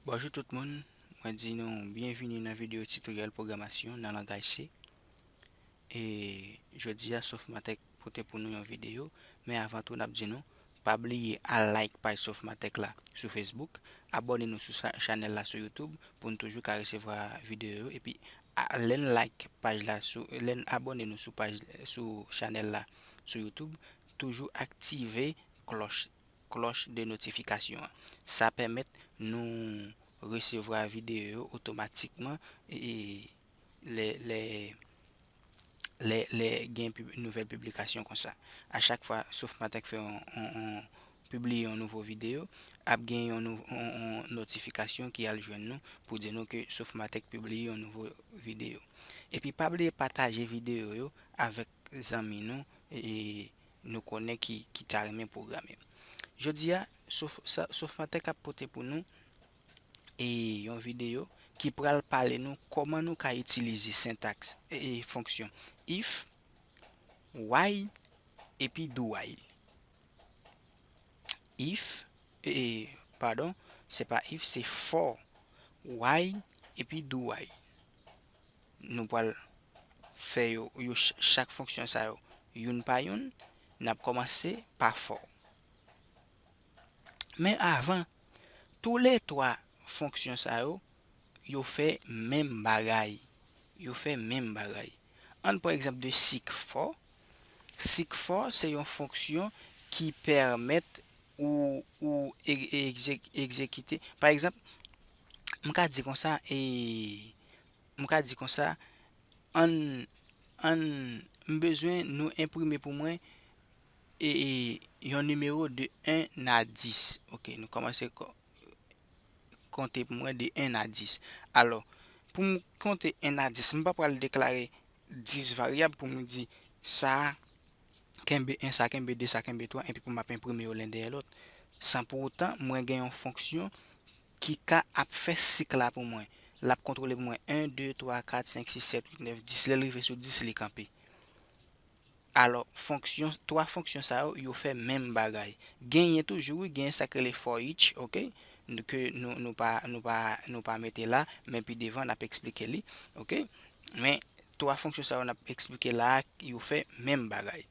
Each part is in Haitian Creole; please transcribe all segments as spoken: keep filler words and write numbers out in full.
Bonjou tout moun, mwen di nou byenvini nan videyo titoryèl pwogramasyon nan langaj C. E jodi a, Sofmatech pote pou nou yon videyo, men avan tou n ap di nou, pa bliye al like paj Sofmatech la sou Facebook, abòne nou sou sa- chanèl la sou YouTube pou n toujou ka resevwa videyo yo, epi a- lè n like paj la sou, lè n abòne nou sou paj, sou chanèl la sou YouTube, toujou aktive klòch klòch de notifikasyon an. Sa pèmèt nou resevwa videyo yo otomatikman e lè lè lè lè gen pib- nouvèl piblikasyon konsa. A chak fwa Sofmatech fè yon, yon, yon pibliye yon nouvo videyo, ap gen yon, nou- yon, yon notifikasyon ki al jwenn nou pou di nou ke Sofmatech pibliye yon nouvo videyo. Epi pa bliye pataje videyo yo avèk zanmi nou e nou konnen ki, ki ta renmen pwograme. Jodi a, Sof, sa, Sofmatech ap pote pou nou e yon videyo ki pral pale nou kòman nou ka itilize sentaks e, e fonksyon if, while, epi do while. If, e, e, padon, se pa if, se for, while, epi do while. Nou pral fè yo, yo ch- chak fonksyon sa yo youn pa youn. N ap kòmanse pa for. Men avan, toulètwa fonksyon sa yo, yo fè menm bagay. Yo fè menm bagay. Ann pran egzanp de seek for. Seek for se yon fonksyon ki pèmèt ou, ou e- e- egze- egzekite. Pa egzanp, m ka di konsa, e, m ka di konsa, ann, ann, m bezwen nou enprime pou mwen e, e, yon nimewo de en a dis. Ok, nou kòmanse kò- konte pou mwen de en a dis. Alò, pou m konte en a dis, m pa pral deklare dis varyab pou m di sa kenbe en, sa kenbe de, sa kenbe twa, epi pou m ap enprime yo len dèyè lòt. San pou otan, mwen gen yon fonksyon ki ka ap fè sik la pou mwen. L ap kontwole pou mwen en, de, twa, kat, senk, sis, sèt, uit, nèf, dis. Lè l rive sou dis, li kanpe. Alò, fonksyon, twa fonksyon sa yo, yo fè menm bagay. Genyen toujou, wi, genyen sa k rele for each, ok? N- Ke nou, nou pa, nou pa, nou pa mete la, men pi devan, n ap eksplike li, ok? Men, twa fonksyon sa yo n ap eksplike la a, yo fè menm bagay.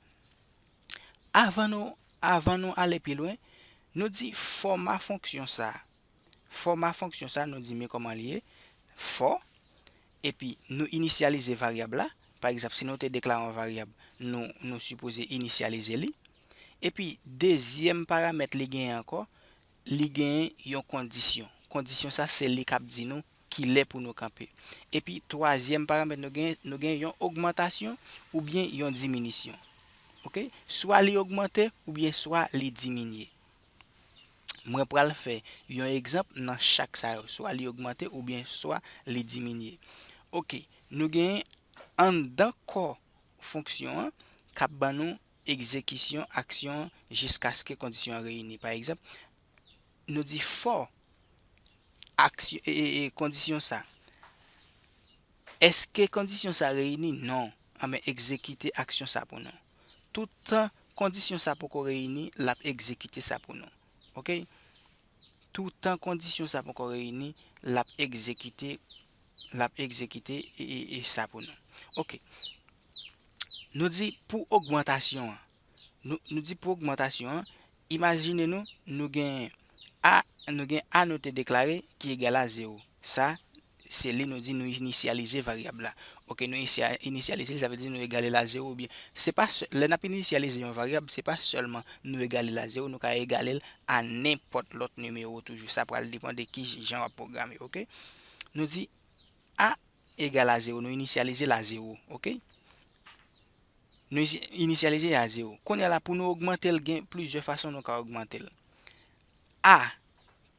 Avan nou, avan nou ale pi lwen, nou di fòma fonksyon sa a. Fòma fonksyon sa a, nou di men kòman li ye. For, epi nou inisyalize varyab la. Pa egzanp, si nou te deklare yon varyab, nou, nou sipoze inisyalize li. Epi, dezyèm paramèt li genyen ankò, li genyen yon kondisyon. Kondisyon sa, se li k ap di nou kilè pou nou kanpe. Epi, twazyèm paramèt nou genyen, nou genyen yon ogmantasyon oubyen yon diminisyon. Ok? Swa li ogmante oubyen swa li diminye. Mwen pral fè yon egzanp nan chak sa yo, swa li ogmante oubyen swa li diminye. Ok, nou genyen anndan kò fonksyon an k ap ban nou egzekisyon aksyon an jiskaske kondisyon an reyini. Pa egzanp, nou di for aksyon, e, e, e, kondisyon sa. Èske kondisyon sa reyini? Non. Anben, egzekite aksyon sa pou nou. Toutan kondisyon sa poko reyini, l ap egzekite sa pou nou. Ok? Toutan kondisyon sa poko reyini, l ap egzekite, l ap egzekite e, e, e sa pou nou. Ok. Nou di pou ogmantasyon an. Nou, nou di pou ogmantasyon an, imajine nou, nou gen A, nou gen A nou te deklare ki egal a zewo. Sa, se li nou di nou inisyalize varyab la. Ok, nou inisya- inisyalize li, sa vle di nou egale l a zewo oubyen. Se pa sè- lè n ap inisyalize yon varyab, se pa sèlman nou egale l a zewo, nou ka egale l a nenpòt lòt nimewo toujou. Sa pral depann de ki jan w ap pwograme, ok? Nou di A egal a zewo, nou inisyalize l a zewo, ok? Nou isi- inisyalize a zewo. Kounye a la, pou nou ogmante l, gen plizyè fason nou ka ogmante l. A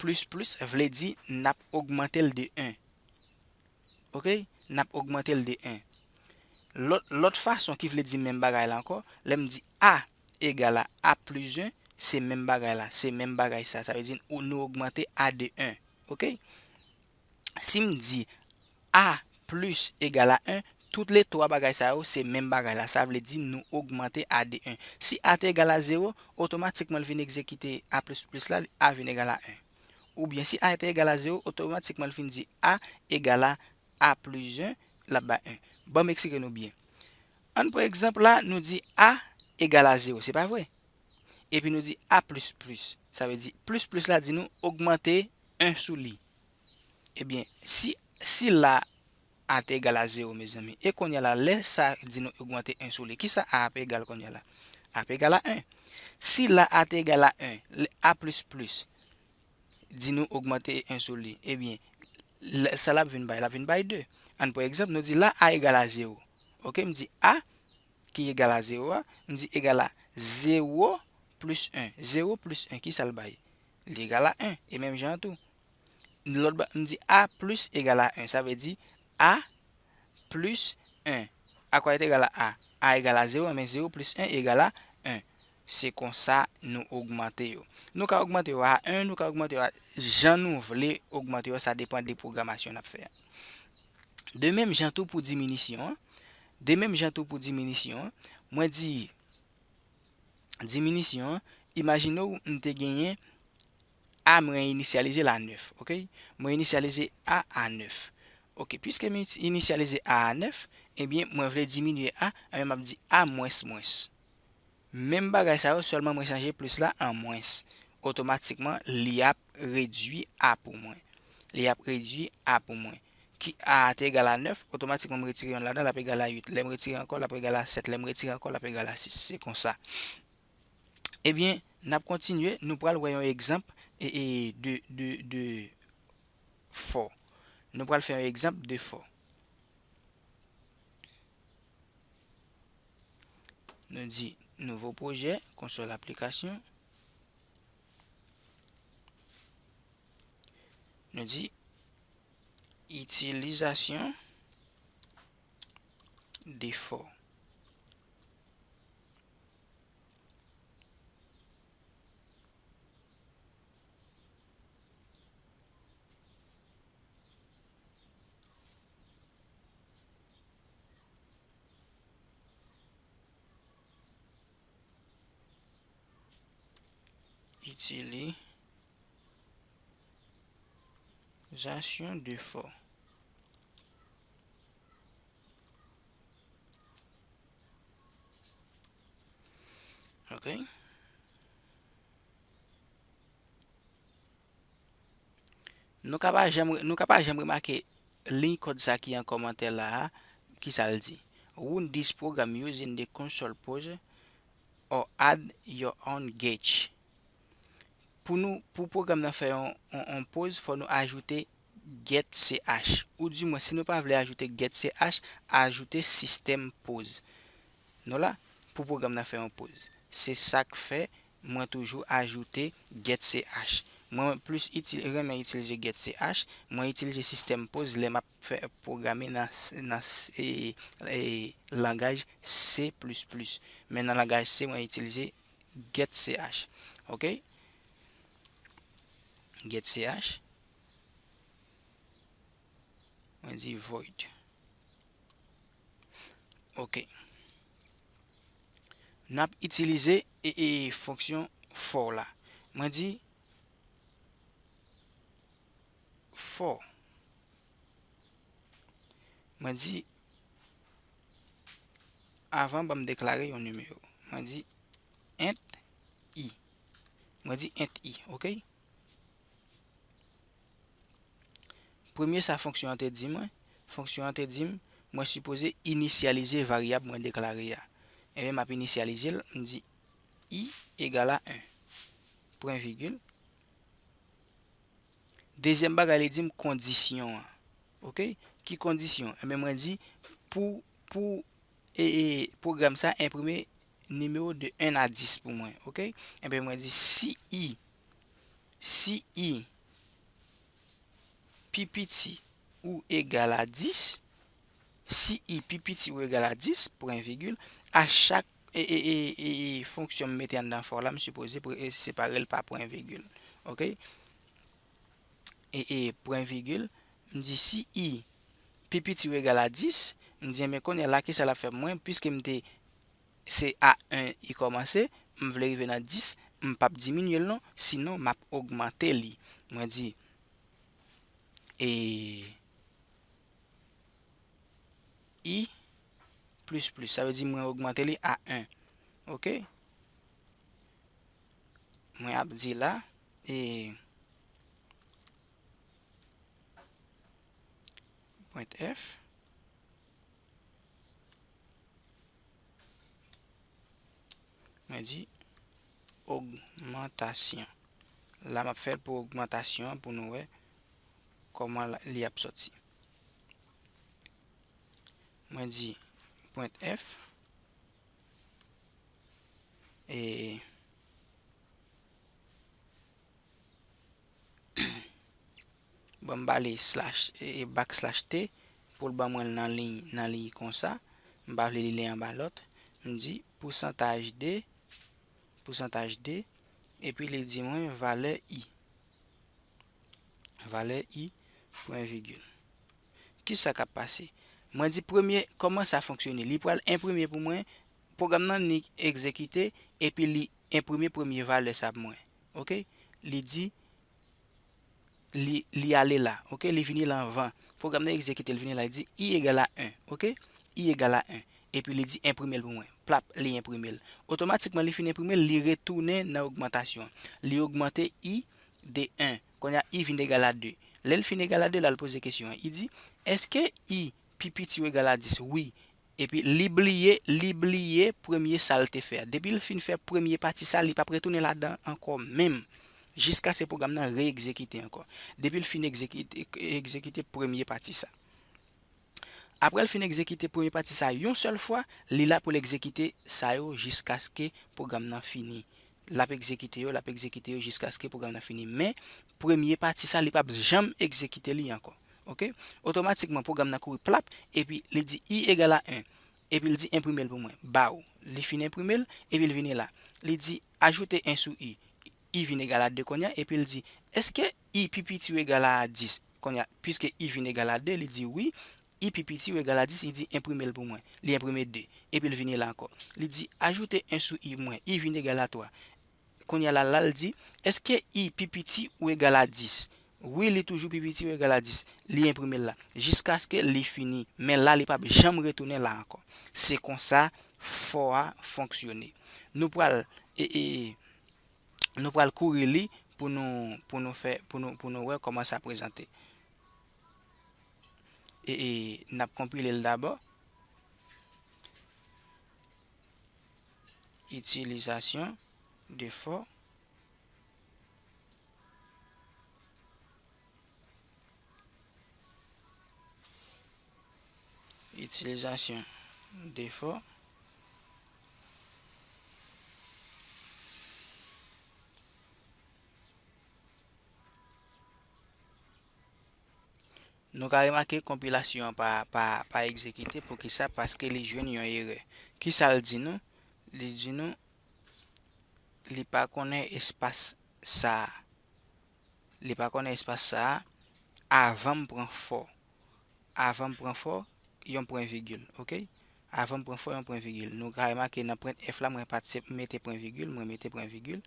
plis plis vle di n ap ogmante l de en. Ok? N ap ogmante l de en. Lòt, lòt fason ki vle di menm bagay la ankò, lè m di A egal a A plis en, se menm bagay la, se menm bagay sa. Sa vle di ou nou ogmante A de en. Ok? Si m di A plis egal a en, tout le twa bagay sa yo se menm bagay la. Sa vle di nou ogmante A de en. Si A te egal a zewo, otomatikman l vin egzekite A plis plis la, A vin egal a en. oubyen si a te egal a zewo, otomatikman l fin di a egal a a plis en, l ap bay en. Ban m eksplike nou byen. Ann pran egzanp la, nou di a egal a zewo, se pa vre? Epi nou di a plis plis. Sa vle di plis plis la di nou ogmante en sou li. Ebyen, si, si la a te egal a zewo, mezanmi, e kounye a la, lè sa di nou ogmante en sou li, kisa a ap egal kounye a la? A ap egal a en. Si la a te egal a en, lè a plis plis di nou ogmante en sou li, ebyen, lè, sa l ap vin bay, l ap vin bay de. Ann pran egzanp, nou di la a egal a zewo. Oke, m di a ki egal a zewo a, m di egal a zewo plis en. Zewo plis en, kisa l bay? Li egal a en. E menm jan an tou, lòt ba, m di a plis egal a en. Sa vle di a plis en. A kwa li te egal a a? A egal a zewo, men zewo plis en egal a en. Se konsa nou ogmante yo. Nou ka ogmante yo a en, nou ka ogmante yo a jan nou vle ogmante yo, sa depann de pwogramasyon n ap fè a. De menm jan tou pou diminisyon an. De menm jan tou pou diminisyon an. Mwen di diminisyon an, imajine w m te genyen a, mwen inisyalize l a nèf, oke? Mwen inisyalize a a nèf. Oke, piske m inisyalize a a nèf, ebyen, mwen vle diminye a, ebyen, m ap di a mwens mwens. Menm bagay sa yo, sèlman mwen chanje plis la an mwens. Otomatikman, li ap redui a pou mwen. Li ap redui a pou mwen. Ki a a te egal a nèf, otomatikman m retire yonn ladan, l ap egal a uit. Lè m retire ankò, l ap egal a sèt. Lè m retire ankò, l ap egal a sis. Se konsa. Ebyen, n ap kontinye, nou pral wè yon egzanp e, e, de, de, de for. Nou pral fè yon egzanp de for. Nou di nouvo pwojè, konsòl aplikasyon. Nou di itilizasyon de for. Itilizasyon de for. Ok. Nou ka pa janm, nou ka pa janm remake liy kòd sa ki an kòmantè la a, ki sa l di? Run this program using the console pause or add your own get. Pou nou, pou pwogram nan fè yon, yon, yon pause, fò nou ajoute get ch. Ou di mwen, si nou pa vle ajoute get ch, ajoute system pause. Nou la, pou pwogram nan fè yon pause. Se sa k fè mwen toujou ajoute get ch. Mwen plis itil-, renmen itilize get ch, mwen itilize system pause lè m ap fè pwograme nan, nan, e, e, langaj C plis plis. Men nan langaj C, mwen itilize get ch. Ok? Get ch. Mwen di void. Ok. N ap itilize e, e fonksyon for la. Mwen di for. Mwen di, avan, ban m deklare yon nimewo. Mwen di int i. Mwen di int i, ok? Premye sa fonksyon an te di mwen, fonksyon an te di m, mwen sipoze inisyalize varyab mwen deklare a. Ebyen, m ap inisyalize l, m di i egal a en. Pwen vigil. Dezyèm bagay, li di m kondisyon an. Ok? Ki kondisyon? Ebyen, mwen di, pou, pou, e, e, pwogram sa enprime nimewo de en a dis pou mwen. Ok? Ebyen, mwen di, si i, si i pi piti ou egal a dis, si i pi piti ou egal a dis, pwen vigil, a chak, e, e, e, e, e, fonksyon m mete anndan for la, m sipoze pre-, e, separe l pa pwen vigil. Ok? E, e, pwen vigil, m di si i pi piti ou egal a dis, m di, enben, kounye a la, kisa l ap fè pou mwen, piske m te se a en i kòmanse, m vle rive nan dis, m p ap diminye l non, sinon m ap ogmante li. Mwen di, e, i plis plis, sa vle di mwen ogmante li a en. Oke? Mwen ap di la, e, pwent F. Mwen di ogmantasyon. La, m ap fè l pou ogmantasyon an pou nou wè kòman la, li ap sòti. Mwen di pwent F. E Ban m ba li slash, e, e, backslash T pou l ban mwen l nan liy, nan liy konsa. M pa vle li li anba lòt. M di pousantaj de, pousantaj de, epi li di mwen valè i. Valè i, pwen vigil. Kisa k ap pase? Mwen di premye, kòman sa fonksyone? Li pral enprime pou mwen, pwogram nan ni egzekite, epi li enprime premye valè sa pou mwen. Oke? Li di, li, li ale la, oke, li vini la anvan. Pwogram nan egzekite, li vini la, li di i egal a en, oke? I egal a en. Epi li di enprime l pou mwen. Plap, li enprime l. Otomatikman, li fin enprime l, li retounen nan ogmantasyon. Li ogmante i de en. Kounye a, i vin egal a de. Lè l fin egal a de, la, l poze kesyon an. Li di, èske i pi piti ou egal a dis? Wi. Epi li bliye, li bliye premye sa l te fè a. Depi l fin fè premye pati sa, li p ap retounen ladan ankò menm. Jiskaske pwogram nan re-egzekite ankò. Depi l fin egzekite, egzekite premye pati sa. Apre l fin egzekite premye pati sa yon sèl fwa, li la pou l egzekite sa yo jiskaske pwogram nan fini. L ap egzekite yo, l ap egzekite yo jiskaske pwogram nan fini. Men, premye pati sa, li p ap janm egzekite li ankò. Oke? Otomatikman, pwogram nan kouri plap, epi li di i egal a en. Epi l di enprime l pou mwen. Baw. Li fin enprime l, epi l vini la. Li di ajoute en sou i. I vin egal a de kounye a, epi l di, èske i pi piti ou egal a dis? Kounye a, piske i vin egal a de, li di wi, i pi piti ou egal a dis, li di enprime l pou mwen. Li enprime de, epi l vini la ankò. Li di ajoute en sou i mwen, i vin egal a twa. Kounye a la, la l di, èske i pi piti ou egal a dis? Wi, li toujou pi piti ou egal a dis. Li enprime l la, jiskaske li fini. Men la, li p ap janm retounen la ankò. Se konsa for a fonksyone. Nou pral, e, e, nou pral kouri li pou nou, pou nou fè, pou nou, pou nou wè kòman sa prezante. E, e, n ap konpile l dabò. Itilizasyon de for. Itilizasyon de for. Nou ka remake konpilasyon an pa, pa, pa egzekite. Poukisa? Paske li jwenn yon erè. Kisa l di nou? Li di nou, li pa konnen espas sa a. Li pa konnen espas sa a avan m pran for. Avan m pran for, yon pwen vigil, oke? Avan m pran for, yon pwen vigil. Nou ka remake nan pwent F la, mwen pa t mete pwen vigil, mwen mete pwen vigil.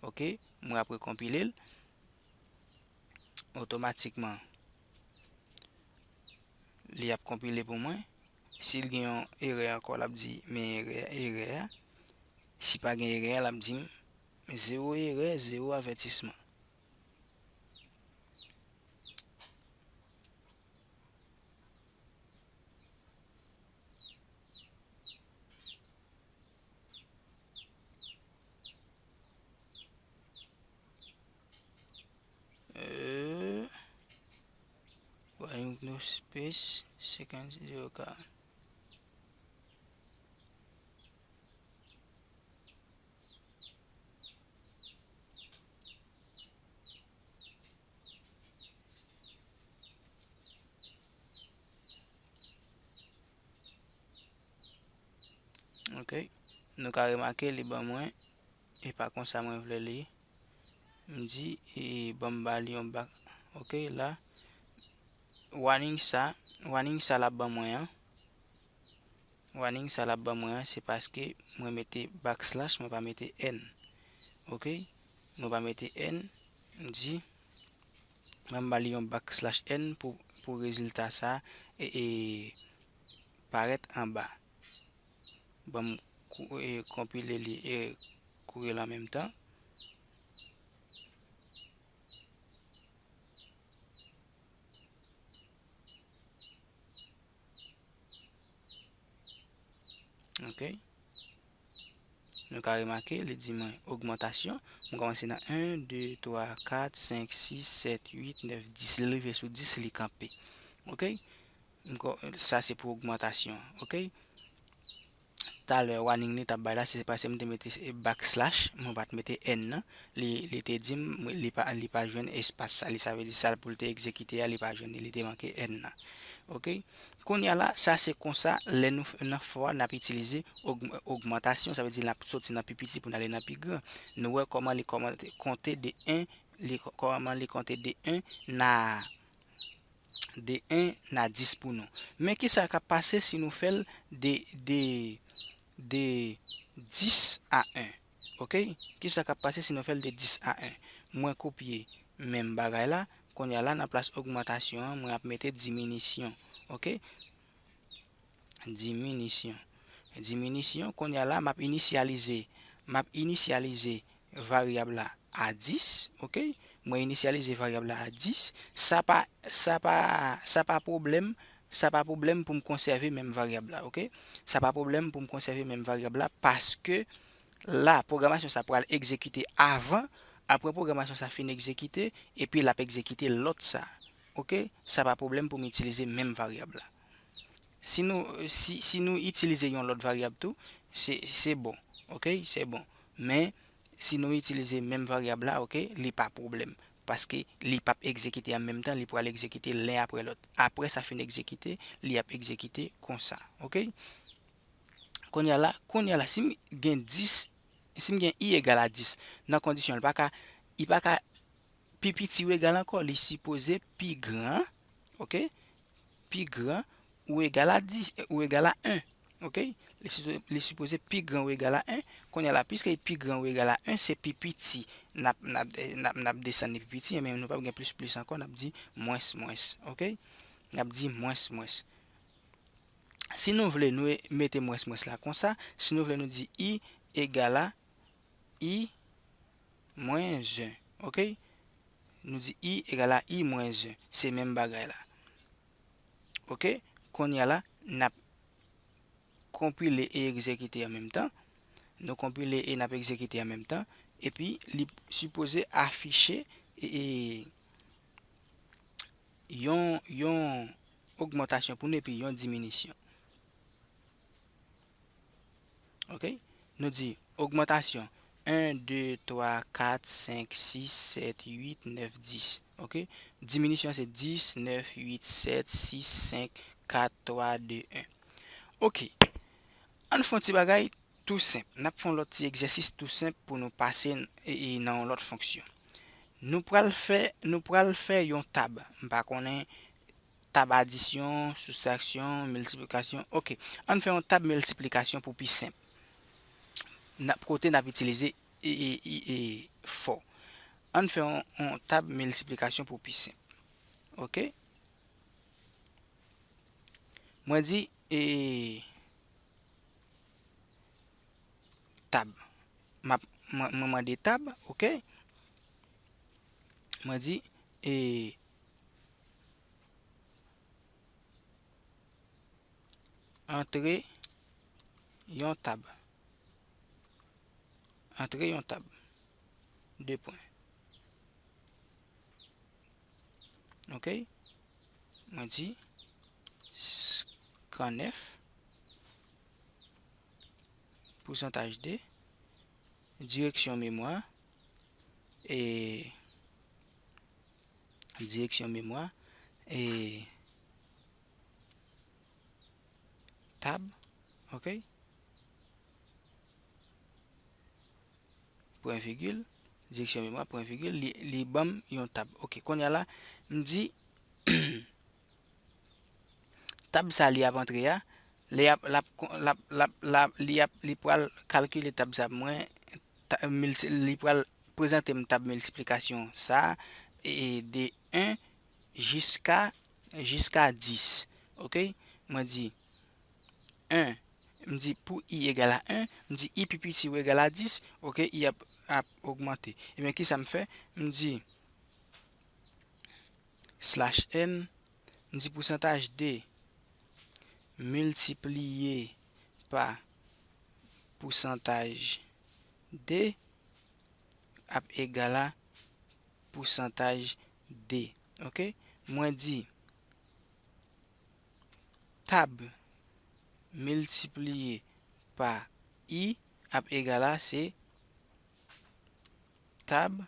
Oke? Mwen ap rekonpile l. Otomatikman, li ap konpile pou mwen. Si l gen yon erè ankò, l ap di, men erè, erè a. Si pa gen erè a, l ap di m, zewo erè, zewo avètisman. Euh, warning no space, second zero ka. Ok. Nou ka remake li ban mwen. E pa konsa mwen vle li. M di, e ban m ba li yon bak. Ok, la. Warning sa, warning sa l ap ban mwen an. Warning sa l ap ban mwen an, se paske mwen mete backslash, mwen pa mete N. Ok, nou pa mete n, m di, ban m ba li yon backslash n pou, pou rezilta sa e, e parèt anba. Ban m kou- e, konpile li e kouri l an menm tan. Ok. Nou ka remake, li di mwen ogmantasyon. Mwen kòmanse nan en, de, twa, kat, senk, sis, sèt, uit, nèf, dis. Li rive sou dis, li kanpe. Ok. Sa se pou ogmantasyon an. Ok. Talè, warning li t ap bay la, se paske m te mete backslash, mwen pa t mete n nan. Li, li te di m li pa, li pa jwenn espas sa. Li, sa vle di sa pou l te egzekite a, li pa jwenn li, li te manke n nan. Ok. Kounye a la, sa se konsa, lè nou nan for a, n ap itilize ogmantasyon, sa vle di n ap soti nan pi piti pou n ale nan pi gran. Nou wè kòman li kòman konte de en, li kòman li konte de en na de en na dis pou nou. Men kisa k ap pase si nou fè l de, de, de dis a en? Ok? Kisa k ap pase si nou fè l de dis a en? Mwen kopye menm bagay la. Kounye a la, nan plas ogmantasyon an, mwen ap mete diminisyon. Ok? Diminisyon. Diminisyon, kounye a la, m ap inisyalize. M ap inisyalize varyab la a dis, ok? Mwen inisyalize varyab la a dis. Sa pa, sa pa, sa pa pwoblèm, sa pa pwoblèm pou m konsève menm varyab la, ok? Sa pa pwoblèm pou m konsève menm varyab la, paske la, pwogramasyon sa pral egzekite avan, apre pwogramasyon sa fin egzekite, epi l ap egzekite lòt sa, ok? Sa pa pwoblèm pou m itilize menm varyab la. Si nou, si, si nou itilize yon lòt varyab tou, se, se bon, ok? Se bon. Men, si nou itilize menm varyab la, ok, li pa pwoblèm. Paske li p ap egzekite an menm tan, li pral egzekite len apre lòt. Apre sa fin egzekite, li ap egzekite konsa, ok? Kounye a la, kounye a la, si m gen dis, si m gen i egal a dis, nan kondisyon, li pa ka, li pa ka pi piti ou egal ankò, li sipoze pi gran, ok? Pi gran ou egal a dis, ou egal a en, ok? Li sipo-, li sipoze pi gran ou egal a en. Kounye a la, piske li pi gran ou egal a en, se pi piti n ap, n ap, n ap, n ap desann li pi piti, men nou p ap gen plis plis ankò, n ap di mwens mwens, ok? N ap di mwens mwens. Si nou vle, nou e-, mete mwens mwens la konsa. Si nou vle, nou di i egal a i mwens en, ok? Nou di i egal a i mwens en. Se menm bagay la. Ok? Kounye a la, n ap konpile e egzekite an menm tan. Nou konpile e n ap egzekite an menm tan. Epi, li sipoze afiche e, e yon, yon ogmantasyon pou nou epi yon diminisyon. Ok? Nou di ogmantasyon en, de, twa, kat, senk, sis, sèt, uit, nèf, dis. Ok? Diminisyon se dis, nèf, uit, sèt, sis, senk, kat, twa, de, en. Ok. Ann fè yon ti bagay tou senp. N ap fè yon lòt ti egzèsis tou senp pou nou pase n-, e, e nan yon lòt fonksyon. Nou pral fè, nou pral fè yon tab. M pa konnen tab adisyon, soustraksyon, miltiplikasyon. Ok. Ann fè yon tab miltiplikasyon pou pi senp. N ap, kote n ap itilize e, e, e, e, for. Ann fè yon, yon tab miltiplikasyon pou pi senp. Ok? Mwen di, e, tab. M ap, mwen, mwen mande tab, ok? Mwen di, e, antre yon tab. Antre yon tab. De pwen. Ok? Mwen di scanf, pousantaj de, direksyon memwa, e direksyon memwa, e tab, ok? Pwen vigil, direksyon memwa, pwen vigil, li, li ban m yon tab. Ok, kounye a la, m di, tab sa li ap antre a, li ap, l ap, l ap, l ap, l ap, li ap, li pral kalkile tab sa pou mwen, ta, milti, li pral prezante m tab miltiplikasyon sa a, e, e de en jiska, jiska dis. Oke? Mwen di en, m di pou i egal a en, m di i pi piti ou egal a dis, oke, i ap, ap ogmante. Ebyen, kisa m fè? M di slash n, m di pousantaj de miltipliye pa pousantaj de ap egal a pousantaj de. Oke? Mwen di tab miltipliye pa i ap egal a se tab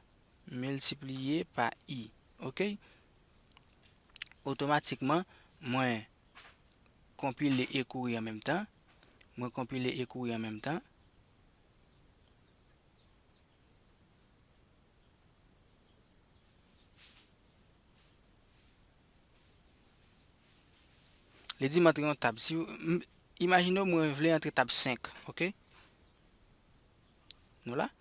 miltipliye pa i. Oke? Otomatikman, mwen konpile e kouri an menm tan. Mwen konpile e kouri an menm tan. Li di m antre yon tab. Si, m, imajine w mwen vle antre tab senk, oke? Nou la?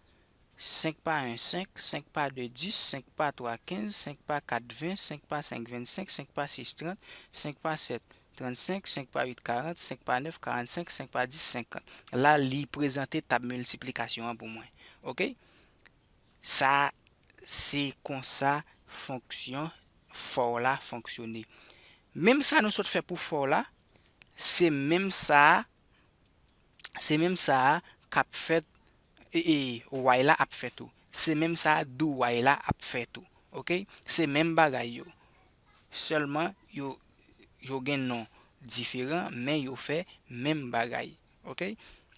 Senk pa en, senk, senk pa de, dis, senk pa twa, kenz, senk pa kat, ven, senk pa senk, vennsenk, senk pa sis, trant, senk pa sèt, trannsenk, senk pa uit, karant, senk pa nèf, karannsenk, senk pa dis, senkant. La, li prezante tab miltiplikasyon an pou mwen. Oke? Sa, se konsa fonksyon for la fonksyone. Menm sa nou sot fè pou for la, se menm sa a, se menm sa a k ap fèt, e, e, while la ap fè tou. Se menm sa a do while la ap fè tou. Oke? Se menm bagay yo. Sèlman, yo, yo gen non diferan, men yo fè menm bagay. Oke?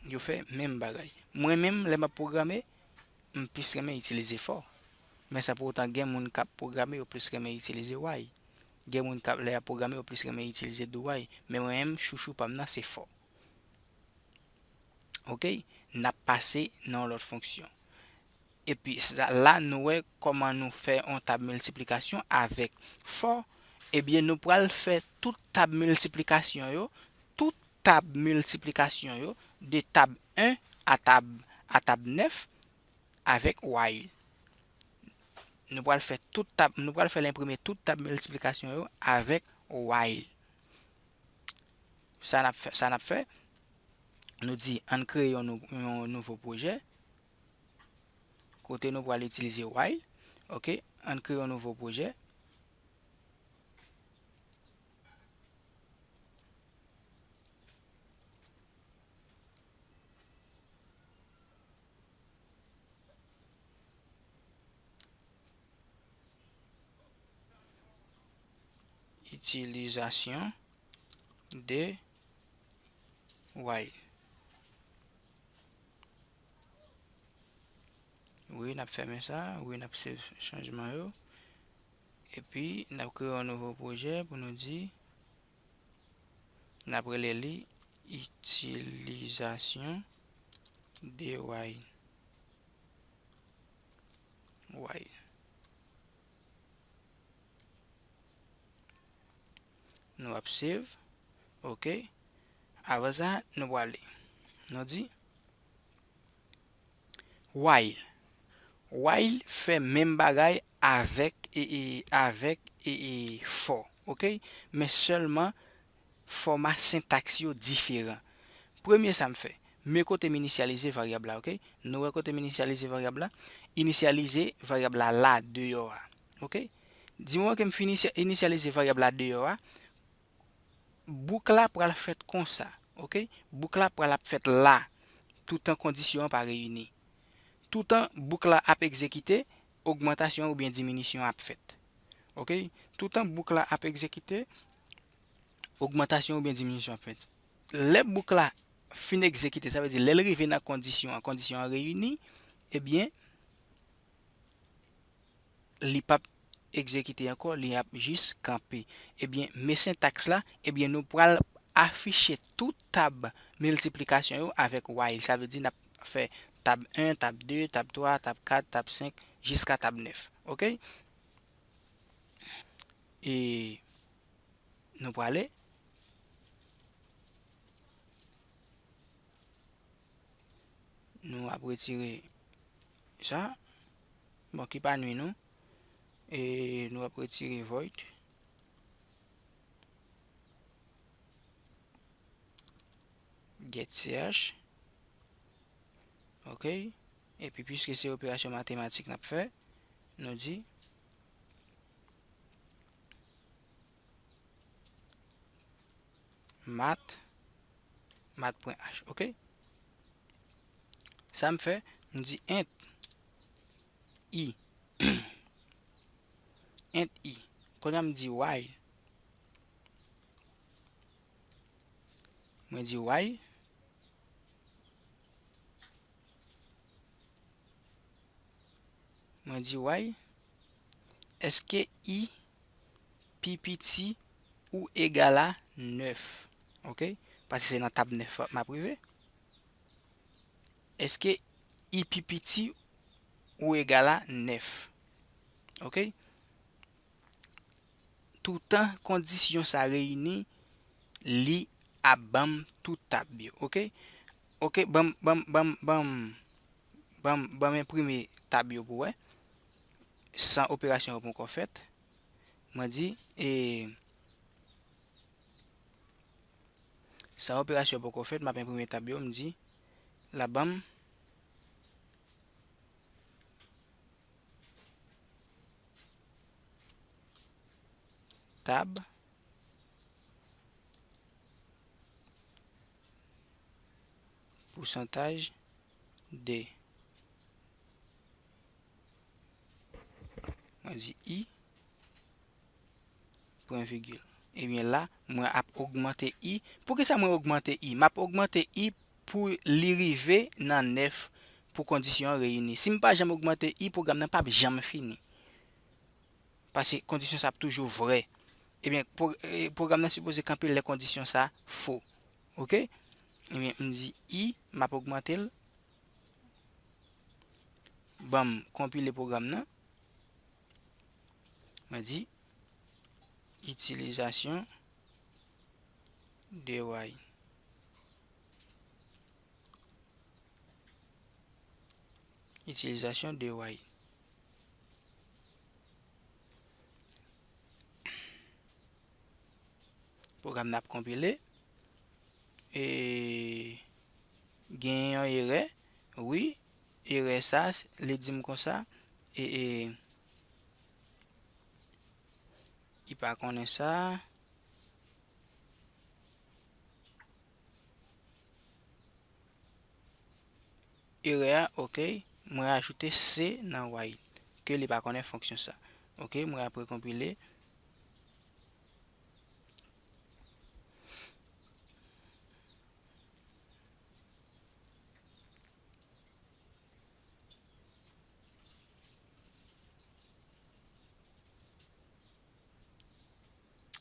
Yo fè menm bagay. Mwen menm, lè m ap pwograme, m plis renmen itilize for. Men sa pou otan, gen moun k ap pwograme, yo plis renmen itilize while. Gen moun k ap, lè y ap pwograme, yo plis renmen itilize do while. Men mwen menm, chouchou pa m nan, se for. Oke? N ap pase nan yon lòt fonksyon. Epi sa, la, nou wè kòman nou fè yon tab miltiplikasyon avèk for. Ebyen, nou pral fè tout tab miltiplikasyon yo, tout tab miltiplikasyon yo, de tab en a tab, a tab nèf, avèk while. Nou pral fè tout tab, nou pral fè l enprime tout tab miltiplikasyon yo avèk while. Sa n ap fè, sa n ap fè, nou di ann kreye yon nou, yon nouvo pwojè. Kote nou pral itilize while. Oke, ann kreye yon nouvo pwojè. Itilizasyon de while. Wi, n ap fèmen sa. Wi, n ap save chanjman yo. Epi, n ap kreye yon nouvo pwojè pou nou di, n ap rele li itilizasyon de while. While. Nou ap save. Oke. Apre sa, nou prale. Nou di while. While fè menm bagay avèk, e, e, avèk, e, e, for. Oke? Men sèlman fòma sentaks yo diferan. Premye sa m fè, men kote m inisyalize varyab la, oke? Nou wè kote m inisyalize varyab la? Inisyalize varyab la la, deyò a. Oke? Di moman ke m fin inisya-, inisyalize varyab la deyò a, bouk la pral fèt konsa, oke? Bouk la pral ap fèt la, toutan kondisyon an pa reyini. Toutan bouk la ap egzekite, ogmantasyon oubyen diminisyon ap fèt. Oke? Toutan bouk la ap egzekite, ogmantasyon oubyen diminisyon ap fèt. Lè bouk la fin egzekite, sa vle di lè l rive nan kondisyon an, kondisyon an reyini, ebyen, li p ap egzekite ankò, li ap jis kanpe. Ebyen, men sentaks la, ebyen, nou pral afiche tout tab miltiplikasyon yo avèk while. Sa vle di n ap fè tab en, tab de, tab twa, tab kat, tab senk, jiska tab nèf. Oke? E nou prale. Nou ap retire sa. Bon, ki pa nwi nou. E nou ap retire void. Get ch. Ok. Epi, piske se operasyon matematik n ap fè, nou di math, math pwen h. Ok. Sa m fè, m di int i. Int i. Kounye a m di while. Mwen di while. Mwen di while. Èske i pi piti ou egal a nèf? Ok? Paske se nan tab nèf m ap rive. Èske i pi piti ou egal a nèf? Ok? Toutan kondisyon sa reyini, li ap ban m tout tab yo. Ok? Ok, ban m, ban m, ban m, ban m, ban m, ban m enprime tab yo pou wè. San operasyon yo poko fèt. Mwen di, e, san operasyon poko fèt, m ap enprime tab yo, m di, l ap ban m tab, pousantaj de, mwen di i, pwen vigil. Ebyen la, mwen ap ogmante i. Poukisa mwen ogmante i? M ap ogmante i pou li rive nan nèf pou kondisyon an reyini. Si m pa janm ogmante i, pwogram nan p ap janm fini. Paske kondisyon sa ap toujou vrè. Ebyen, pwo-, e, pwogram nan sipoze kanpe lè kondisyon sa fo. Ok? Ebyen, m di i, m ap ogmante l. Ban m konpile pwogram nan. Mwen di, itilizasyon de while. Itilizasyon de while. Pwogram nan ap konpile. E gen yon erè. Wi, erè sa, s-, li di m konsa. E, e, li pa konnen sa. Erè a, ok. Mwen ajoute C nan while, ke li pa konnen fonksyon sa. Ok, mwen ap rekonpile.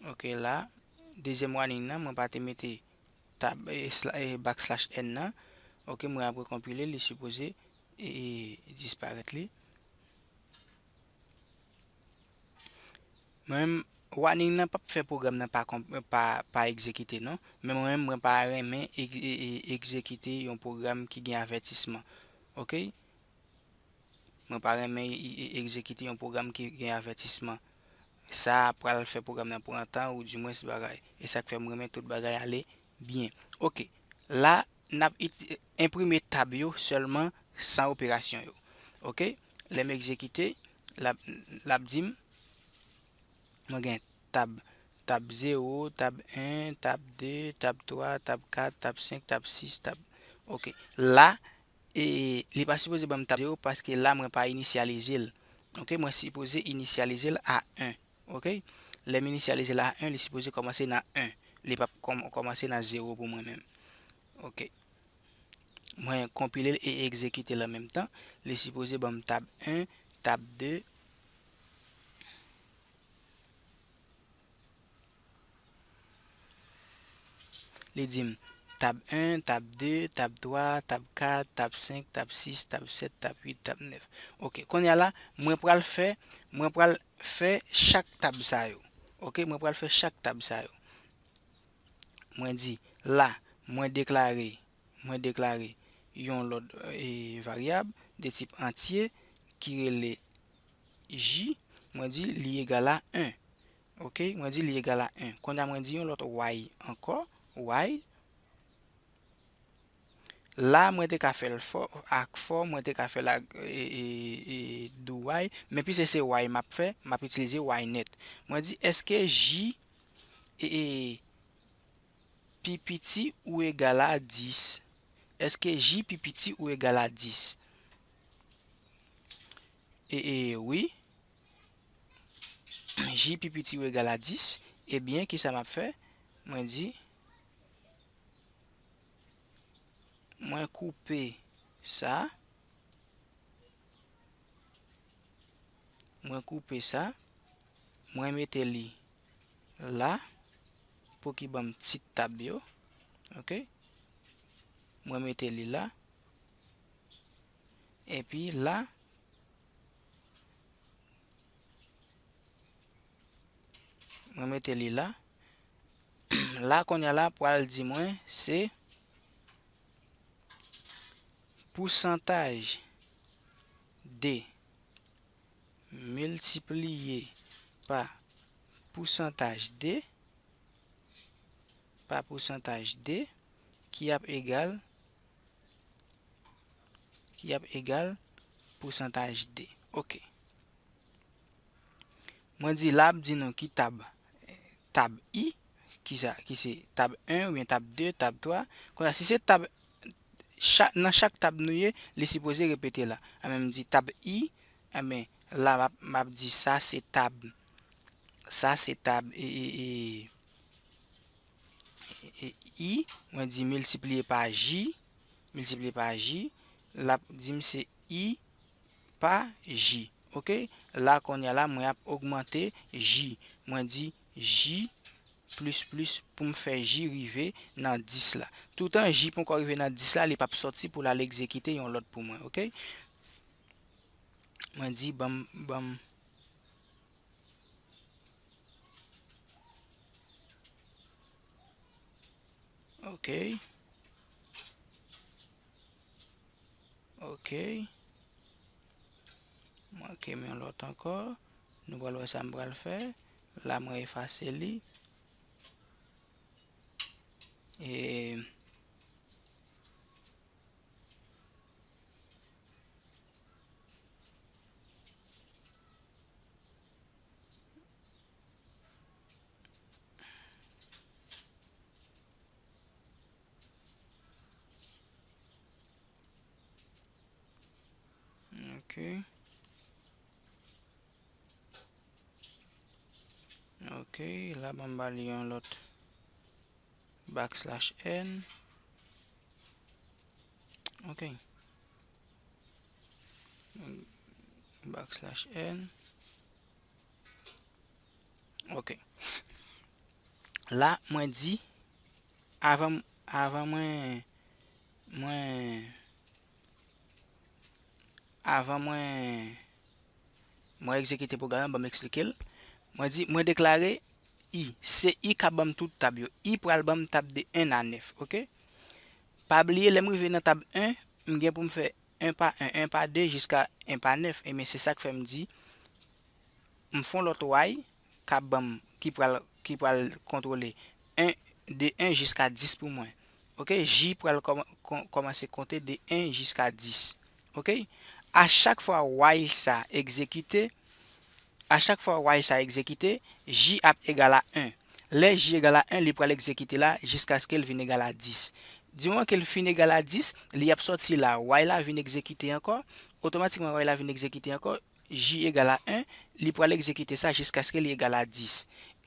Ok, la, dezyèm warning nan, mwen pa te mete tab, e, sla-, e, backslash N nan. Ok, mwen ap rekonpile, li sipoze, e, e, disparèt li. Mwen menm, warning nan p ap fè pwogram nan pa konp-, pa, pa egzekite, non. Men mwen menm, mwen pa renmen eg-, e, e, egzekite yon pwogram ki gen avètisman. Ok? Mwen pa renmen e, e, egzekite yon pwogram ki gen avètisman. Sa pral fè pwogram nan pran tan, ou dimwens bagay. E sa k fè m renmen tout bagay ale byen. Ok. La, n ap it-, enprime tab yo sèlman san operasyon yo. Ok? Lè m egzekite, l ap, l ap di m, mwen gen tab, tab zewo, tab en, tab de, tab twa, tab kat, tab senk, tab sis, tab, ok. La, e, li pa sipoze ban m tab zewo paske la mwen pa inisyalize l. Ok, mwen sipoze inisyalize l a en. Ok? Lè m inisyalize l a en, li sipoze kòmanse nan en. Li p ap kòm-, kòmanse nan zewo pou mwen menm. Ok. Mwen konpile l e egzekite l an menm tan. Li sipoze ban m tab en, tab de. Li di m tab en, tab de, tab twa, tab kat, tab senk, tab sis, tab sèt, tab uit, tab nèf. Ok, kounye a la, mwen pral fè, mwen pral fè chak tab sa yo. Ok, mwen pral fè chak tab sa yo. Mwen di, la, mwen deklare, mwen deklare yon lòt, e, varyab. de tip antye ki rele J, mwen di li egal a en. Oke, mwen di li egal a en. Kounye a mwen di yon lòt while ankò, while. La, mwen te ka fè l fò, ak for, mwen te ka fè l ak, e, e, e, do while, men piske se while m ap fè, m ap itilize while net. Mwen di, èske J, e, e, pi piti ou egal a dis? Èske J pi piti ou egal a dis? E, e, wi. J pi piti ou egal a dis, ebyen, kisa m ap fè? Mwen di, mwen koupe sa, mwen koupe sa, mwen mete li la, pou ki ban m tit tab yo, oke? Mwen mete li la, epi la, mwen mete li la. La, kounye a la, pral di mwen, se pousantaj de miltipliye pa pousantaj de, pa pousantaj de, ki ap egal, ki ap egal pousantaj de. Oke. Mwen di la ap di nou ki tab, tab I, ki sa, ki se tab en oubyen tab de, tab twa. Kounye a, si se tab, cha-, nan chak tab nou ye, li sipoze repete la. Anben, m di tab I, anben, la m ap, m ap di sa se tab, sa se tab, e, e, e, e, I, mwen di miltipliye pa J, miltipliye pa J, l ap di m se I pa J. Oke? La, kounye a la, mwen ap ogmante J. Mwen di J plis plis pou m fè J rive nan dis la. Toutan J poko rive nan dis la, li p ap sòti pou l al egzekite yon lòt pou mwen. Oke? Mwen di, ban m, ban m, Ok. Ok. Mwen kreye yon lòt ankò. Nou pral wè sa m pral fè. La, mwen efase li. E Ok. Ok, la ban m ba li yon lòt backslash n. Ok. Backslash n. Ok. La, mwen di, avan, avan mwen, mwen, avan mwen, mwen egzekite pwogram lan, ban m eksplike l. Mwen di, mwen deklare I. Se I k ap ban m tout tab yo. I pral ban m tab de en a nèf, ok? Pa bliye, lè m rive nan tab en, m gen pou m fè en pa en, en pa de, jiska en pa nèf. Ebyen, se sa k fè m di, m fè yon lòt while k ap ban m, ki pral, ki pral kontwole en, de en jiska dis pou mwen. Ok, J pral kòman-, kò-, kòmanse konte de en jiska dis. Ok? A chak fwa while sa egzekite, a chak fwa while sa egzekite, J ap egal a en. Lè J egal a en, li pral egzekite la jiskaske l vin egal a dis. Di moman ke l fin egal a dis, li ap sòti la, while la vin egzekite ankò. Otomatikman, while la vin egzekite ankò, J egal a en, li pral egzekite sa jiskaske li egal a dis.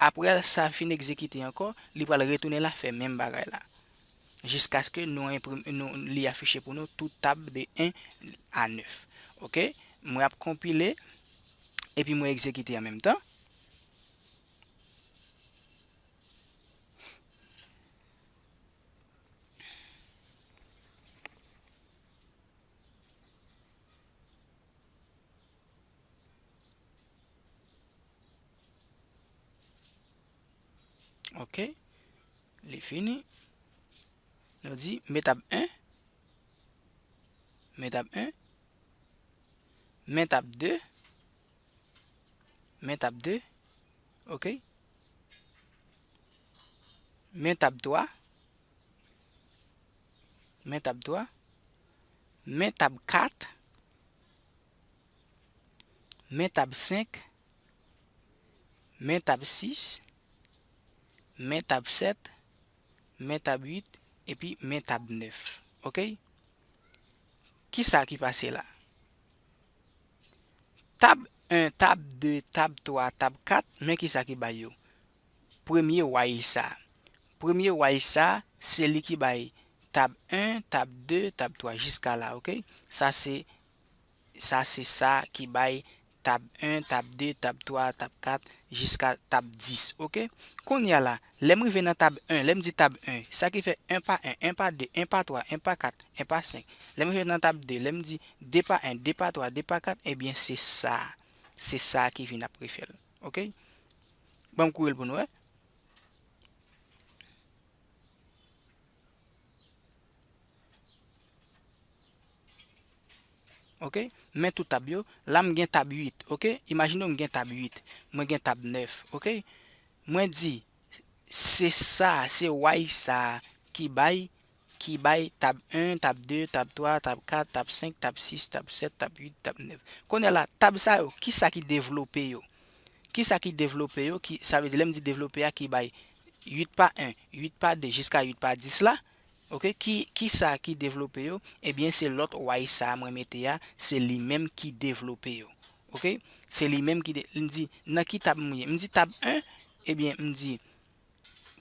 Apre sa fin egzekite ankò, li pral retounen la, fè menm bagay la. Jiskaske nou enprim-, nou, li afiche pou nou tout tab de en a nèf. Ok? Mwen ap konpile, epi mwen egzekite an menm tan. Ok. Li fini. Nou di, men tab en. Men tab en. Men tab de. Men tab de. Ok. Men tab twa. Men tab twa. Men tab kat. Men tab senk. Men tab sis. Men tab sèt. Men tab uit. Epi men tab nèf. Ok? Kisa ki pase la? Tab en, tab de, tab twa, tab kat, men kisa ki bay yo? Premye while sa. Premye while sa, se li ki bay tab en, tab de, tab twa, jiska la, ok? Sa se, sa se sa ki bay tab en, tab de, tab twa, tab kat, jiska tab dis, ok? Kounye a la, lè m rive nan tab en, lè m di tab en, sa ki fè en pa en, en pa de, en pa twa, en pa kat, en pa senk. Lè m rive nan tab de, lè m di de pa en, de pa twa, de pa kat, ebyen se sa. Se sa ki vin ap refè l. Ok? Ban m kouri l pou nou wè. Ok? Men tout tab yo. La m gen tab uit. Ok? Imajine w m gen tab uit. Mwen gen tab nèf. Ok? Mwen di, se sa, se while sa ki bay, ki bay tab en, tab de, tab twa, tab kat, tab senk, tab sis, tab sèt, tab uit, tab nèf. Kounye a la, tab sa yo, kisa ki devlope yo? Kisa ki devlope yo? Ki, sa vle di, lè m di devlope a, ki bay uit pa en, uit pa de, jiska uit pa dis la. Ok, ki, kisa ki devlope yo? Ebyen, se lòt while sa mwen mete a, se li menm ki devlope yo. Ok? Se li menm ki de, m di, nan ki tab mwen ye? M di tab en, ebyen, m di,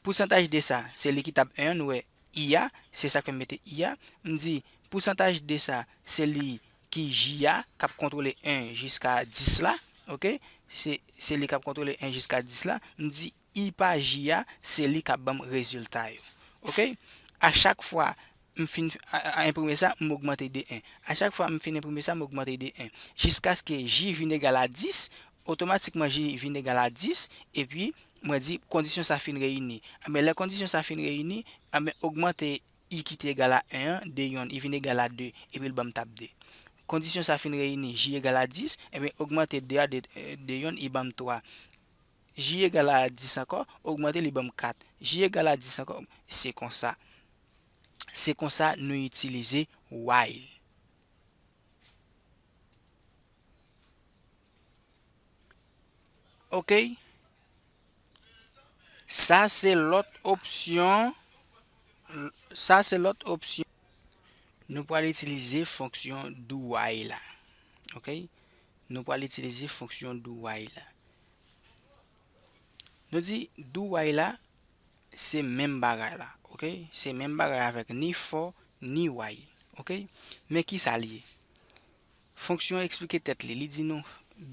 pousantaj de sa, se li ki tab en an, nou wè i a, se sa k fè m mete i a. M di, pousantaj de sa, se li ki j a, k ap kontwole en jiska dis la. Ok? Se, se li k ap kontwole en jiska dis la. M di, i pa j a, se li k ap ban m rezilta yo. Ok? A chak fwa m fin a, a, enprime sa, m ogmante de en. A chak fwa m fin enprime sa, m ogmante de en. Jiskaske j vin egal a dis, otomatikman j vin egal a dis, epi mwen di kondisyon sa fin reyini. Enben, lè kondisyon sa fin reyini, enben, ogmante i ki te egal a en an, de yonn, i vin egal a de, epi l ban m tab de. Kondisyon sa fin reyini, j egal a dis, enben, ogmante de a de, de yonn, i ban m twa. J egal a dis ankò, ogmante li ban m kat. J egal a dis ankò, se konsa. Se konsa nou itilize while. Ok? Sa se lòt opsyon. Sa se lòt opsyon. Nou pral itilize fonksyon do while la. Ok? Nou pral itilize fonksyon do while la. Nou di do while la, se menm bagay la, ok? Se menm bagay avèk ni for, ni while, ok? Men kisa l ye? Fonksyon an eksplike tèt li, li di nou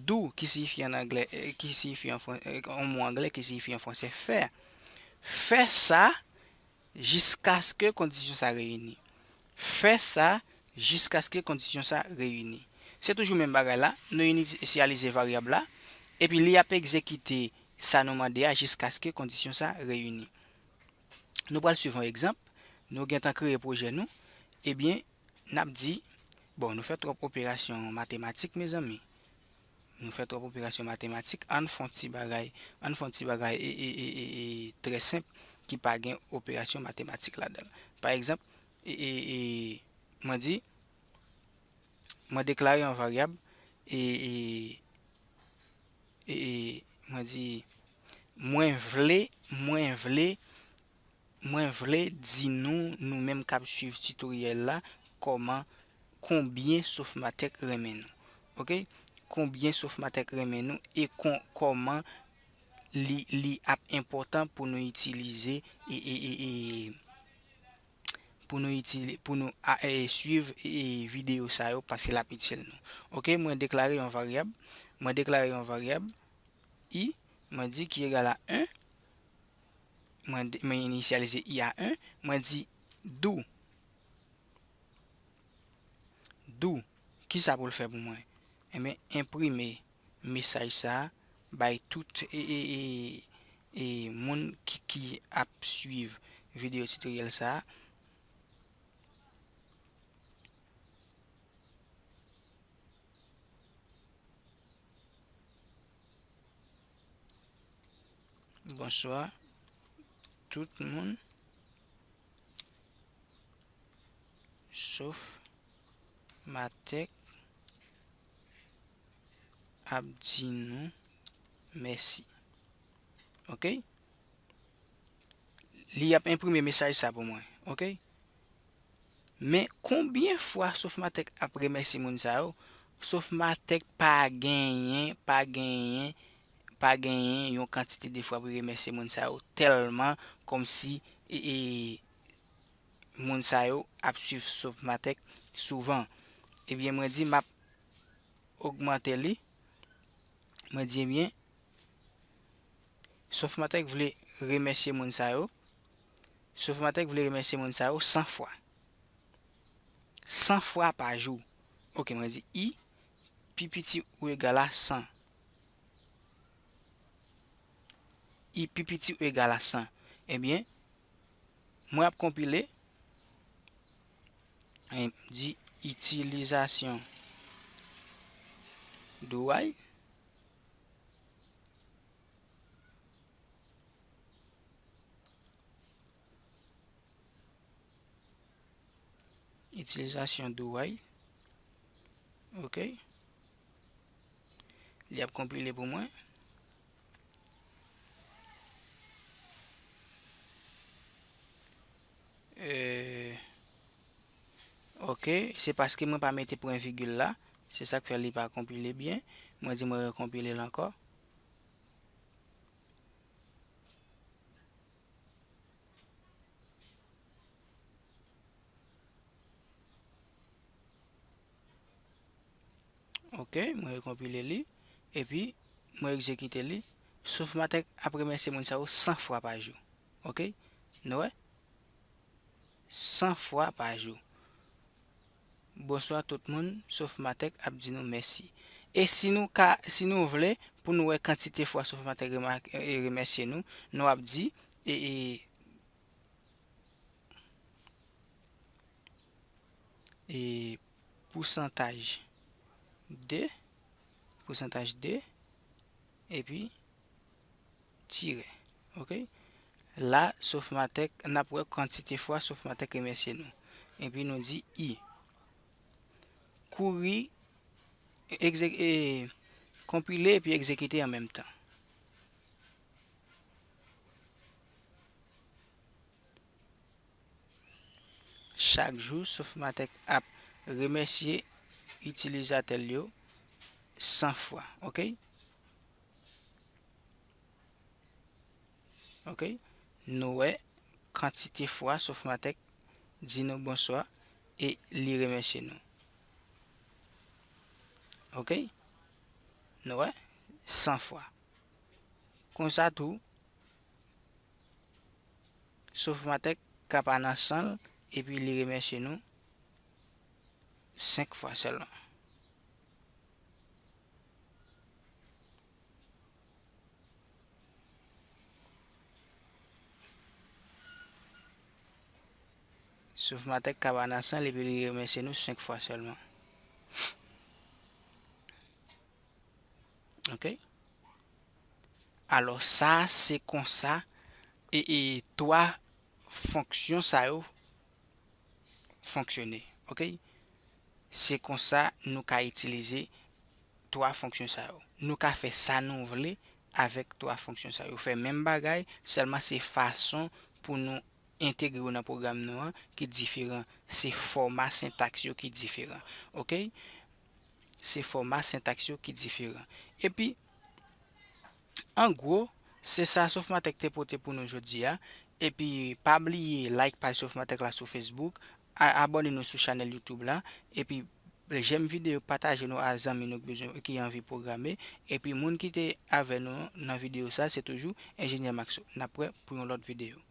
do ki siyifi an anglè, eh, ki siyifi an fran-, eh, yon mo anglè ki siyifi an fransè fè. Fè sa jiskaske kondisyon sa reyini. Fè sa jiskaske kondisyon sa reyini. Se toujou menm bagay la, nou inisyalize varyab la, epi li ap egzekite sa nou mande a jiskaske kondisyon sa reyini. Nou pral swiv yon egzanp, nou gentan kreye pwojè nou, ebyen, n ap di, bon, nou fè twòp operasyon matematik, mezanmi. Nou fè twòp operasyon matematik, ann fè yon ti bagay, ann fè yon ti bagay e, e, e, e, e, trè senp ki pa gen operasyon matematik ladan l. Pa egzanp, e, e, e, mwen di, mwen deklare yon varyab, e, e, e, e, mwen di, mwen vle, mwen vle, mwen vle di nou, nou menm k ap swiv titoryèl la, kòman, konbyen Sofmatèk renmen nou. Ok? Konbyen Sofmatèk renmen nou e kon-, kòman li, li ap enpòtan pou nou itilize e, e, e, e, pou nou itili-, pou nou a, e, swiv, e, videyo sa yo paske l ap itil nou. Ok, mwen deklare yon varyab, mwen deklare yon varyab i, mwen di ki egal a en, mwen de-, mwen inisyalize i a en, mwen di do, do, kisa pou l fè pou mwen? Enben, enprime mesaj sa a bay tout, e, e, e, e, moun ki, ki ap swiv videyo titoryèl sa a. Bonswa tout moun. Sofmatèk ap di nou mèsi. Oke? Li ap enprime mesaj sa pou mwen. Oke? Men konbyen fwa Sofmatèk ap remèsye moun sa yo? Sofmatèk pa genyen, pa genyen, pa genyen yon kantite de fwa pou remèsye moun sa yo tèlman kòmsi e, e, moun sa yo ap swiv Sofmatèk souvan. Ebyen, mwen di m ap ogmante li. Mwen di, ebyen, Sofmatèk vle remèsye moun sa yo. Sofmatèk vle remèsye moun sa yo san fwa. San fwa pa jou. Oke, mwen di i pi piti ou egal a san. I pi piti ou egal a san. Ebyen, mwen ap konpile. E di itilizasyon do while. Itilizasyon do while. Oke. Li ap konpile pou mwen. E, oke, se paske mwen pa mete pwen vigil la. Se sa k fè li pa konpile byen. Mwen di mwen rekonpile l ankò. Oke, mwen rekonpile li. Epi, mwen egzekite li. Sofmatèk ap remèsye moun sa yo san fwa pa jou. Oke? Nou wè? San fwa pa jou. Bonswa tout moun, Sofmatèk ap di nou mèsi. E si nou ka, si nou vle, pou nou wè kantite fwa Sofmatèk remake, e, remèsye nou, nou ap di, e, e, e, pousantaj de, pousantaj de, epi tirè. Oke? La, Sofmatèk, n ap wè kantite fwa Sofmatèk remèsye nou. Epi nou di i. Kouri, egze-, e, konpile epi egzekite an menm tan. Chak jou, Sofmatèk ap remèsye itilizatè l yo san fwa, oke? Oke? Nou wè kantite fwa Sofmatèk di nou bonswa e li remèsye nou. Oke? Nou wè? San fwa. Konsa tou, Sofmatèk ka pa nan san l, epi li remèsye nou senk fwa sèlman. Sofmatèk ka pa nan san l, epi li remèsye nou senk fwa sèlman. Oke? Alò, sa se konsa, e, e, twa fonksyon sa yo fonksyone, oke? Se konsa nou ka itilize twa fonksyon sa yo. Nou ka fè sa nou vle avèk twa fonksyon sa yo. Fè menm bagay, sèlman se fason pou nou entegre yo nan pwogram nou an ki diferan. Se fòma sentaks yo ki diferan, oke? Se fòma sentaks yo ki diferan. Epi, an gwo, se sa Sofmatèk te pote pou nou jodi a. Epi, pa bliye like paj Sofmatèk la sou Facebook, a-, abòne nou sou chanèl YouTube la, epi jèm videyo, pataje nou a zanmi nou ki bezwen, ki anvi pwograme. Epi, moun ki te avè nou nan videyo sa, se toujou Enjenyè Maxo. N ap wè pou yon lòt videyo.